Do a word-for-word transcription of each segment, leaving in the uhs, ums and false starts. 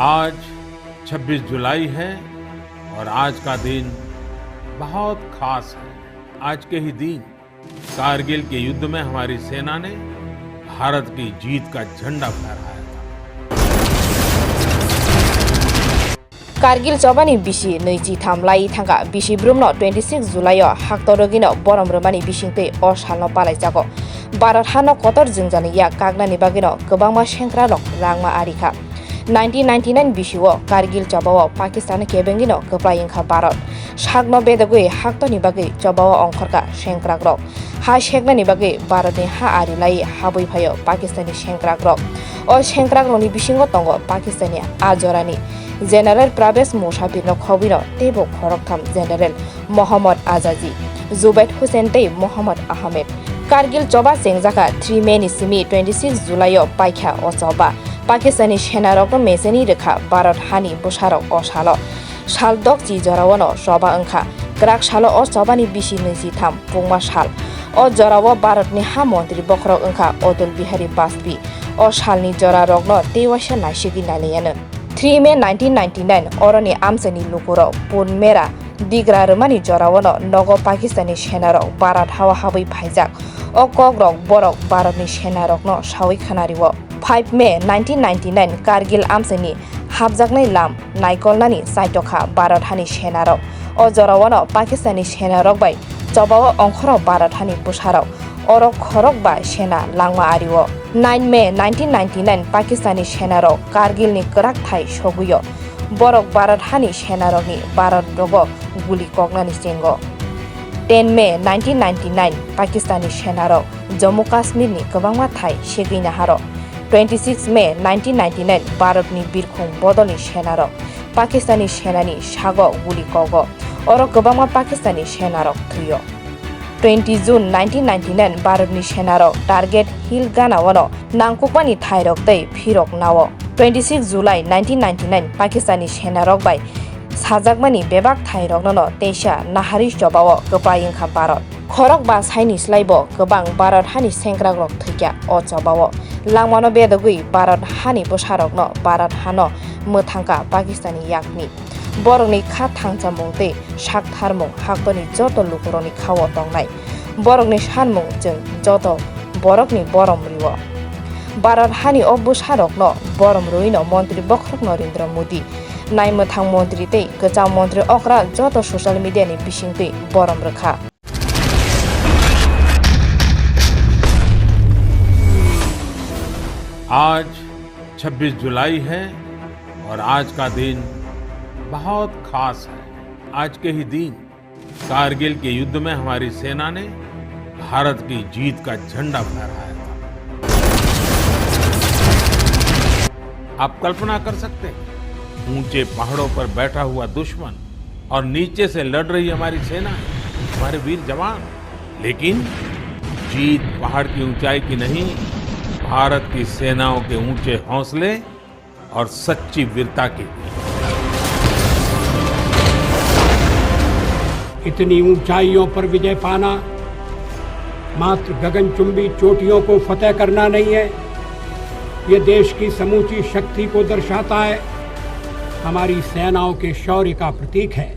आज छब्बीस जुलाई है और आज का दिन बहुत खास है। आज के ही दिन कारगिल के युद्ध में हमारी सेना ने भारत की जीत का झंडा फहराया था। Kargil chobani bisi nwichi tham lai thangkha, bisi brumno twenty six July o haktorogino borom rwmani bisingtwi o salno palaijago. Bharat hano kotor jwngjani yak kaknani bagwino kwbangma sengkrakrok rangma arikha. Nineteen ninety nine bisio Kargil chobao Pakistan kebengino kwplai wngkha Bharat. Sakno bedogwi haktorni bagwi chobao ongkhorkha sengkrakrok. Ha seknani bagwi Bharatni ha ari lai habwi phaio Pakistani sengkrakrok. O sengkrakrokni bisingo tongo Pakistani a jorani General Pervez Musharrafno khobwino teibo khoroktham General Mohammad Azazi, Zubaid Hussain tei Mohammad Ahmed. Kargil choba chengjakha three May ni simi twenty six July o paikha o choba. Pakistani senarokno mecheni rwkha Bharat hani bwsarok o salo. Sal dokchi joraono choba wngkha. Kwrak salo o chobani bisi nwichi tham pungma sal. O jorao Bharatni ha montri bokhorok wngkha Atal Bihari Vajpayee. O salni jorarokno tei waisa naisigwi nailaianw. Three May nineteen ninety nine oroni amchaini lukurok Pun Mera digra rwmani joraono nogo Pakistani senarok Bharat hao habwi phaijak. O kokrok borok Bharatni senarokno sawi khwnario. Five May nineteen ninety nine Kargil amchaini hapjaknai lam naikolnani chaitokha Bharat hani senarok. O joraono Pakistani senarok bai chobao ongkhoro Bharat hani bwsarok. Oro khorok ba sena langma ario. Nine May nineteen ninety nine Pakistani senarok Kargilni kwrak thai sogwio. Borok Bharat hani senarokni Bharat rogo guli koknani chengo. Ten May nineteen ninety nine Pakistani senarok Jammu Kashmirni kwbangma thai segwi naharo. Twenty six May nineteen ninety nine Bharatni birkhung bodolni senarok Pakistani senani sago guli kogo. Oro kwbangma Pakistani senarok thwio. Twenty June nineteen ninety nine Bharatni senarok Target Hill ganaono nangkukmani thairok tei phirok nao. Twenty six July nineteen ninety nine Pakistani senarok bai sajakmani bebak thairokno teisa nahari chobao kwplai wngkha Bharat. Khorok ba saini slaibo kwbang Bharat hani sengkrakrok thwikha o chobao. Langmano bedogwi Bharat hani bwsarokno Bharat hano mwthangkha Pakistani yakni. Borokni kha thangchamung tei saktharmung haktorni joto lukurokni khao tongnai. Borokni sanmung chwng joto borokni borom rwo. Bharat hani o bwsarokno borom rwino montri bokhorok Narendra Modi, naimwthang montri tei kwcham montri okra joto social media ni bisingtwi borom rwkha. आज छब्बीस जुलाई है और आज का दिन बहुत खास है। आज के ही दिन कारगिल के युद्ध में हमारी सेना ने भारत की जीत का झंडा फहराया था। आप कल्पना कर सकते हैं, ऊंचे पहाड़ों पर बैठा हुआ दुश्मन और नीचे से लड़ रही हमारी सेना, हमारे वीर जवान। लेकिन जीत पहाड़ की ऊंचाई की नहीं, भारत की सेनाओं के ऊंचे हौसले और सच्ची वीरता की। इतनी ऊंचाइयों पर विजय पाना मात्र गगनचुंबी चोटियों को फतेह करना नहीं है, ये देश की समूची शक्ति को दर्शाता है, हमारी सेनाओं के शौर्य का प्रतीक है।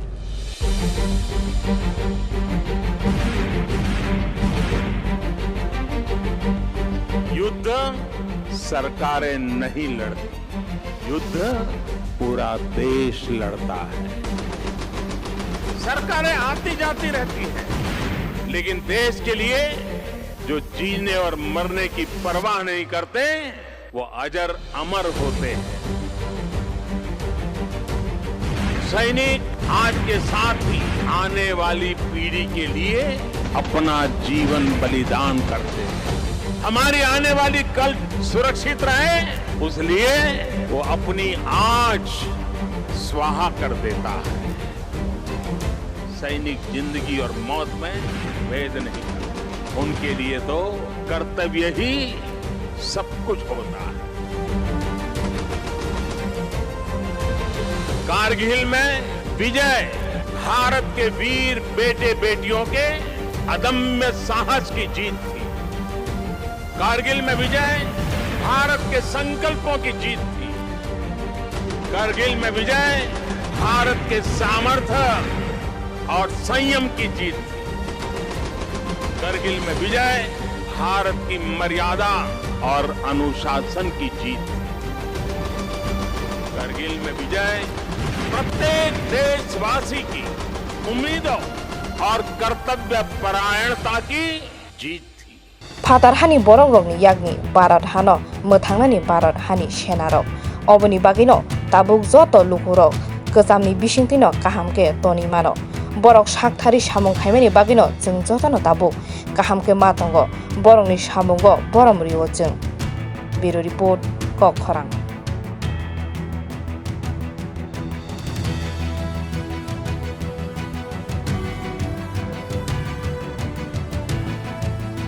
युद्ध सरकारें नहीं लड़ती, युद्ध पूरा देश लड़ता है। सरकारें आती जाती रहती हैं, लेकिन देश के लिए जो जीने और मरने की परवाह नहीं करते, वो अजर अमर होते हैं। सैनिक आज के साथ ही आने वाली पीढ़ी के लिए अपना जीवन बलिदान करते हैं। हमारी आने वाली कल सुरक्षित रहे, उसलिए वो अपनी आज स्वाहा कर देता है। सैनिक जिंदगी और मौत में भेद नहीं करते। उनके लिए तो कर्तव्य ही सब कुछ होता है। कारगिल में विजय भारत के वीर बेटे बेटियों के अदम्य साहस की जीत थी। कारगिल में विजय भारत के संकल्पों की जीत थी। करगिल में विजय भारत के सामर्थ्य और संयम की जीत थी। करगिल में विजय भारत की मर्यादा और अनुशासन की जीत थी। करगिल में विजय प्रत्येक देशवासी की उम्मीदों और कर्तव्य परायणता की जीत थी। Phatar hani borokrokni yakni Bharat hano mwthangnani Bharat hani senarok. Oboni bagwino tabuk joto lukurok kwchamni bisingtwino kaham khe tonwi mano. Borok sakthari samung khaimani bagwino chwng jotono tabuk kaham khe ma tongo. Borokni samungo borom rio chwng. Bureau Report, Kok Khorang.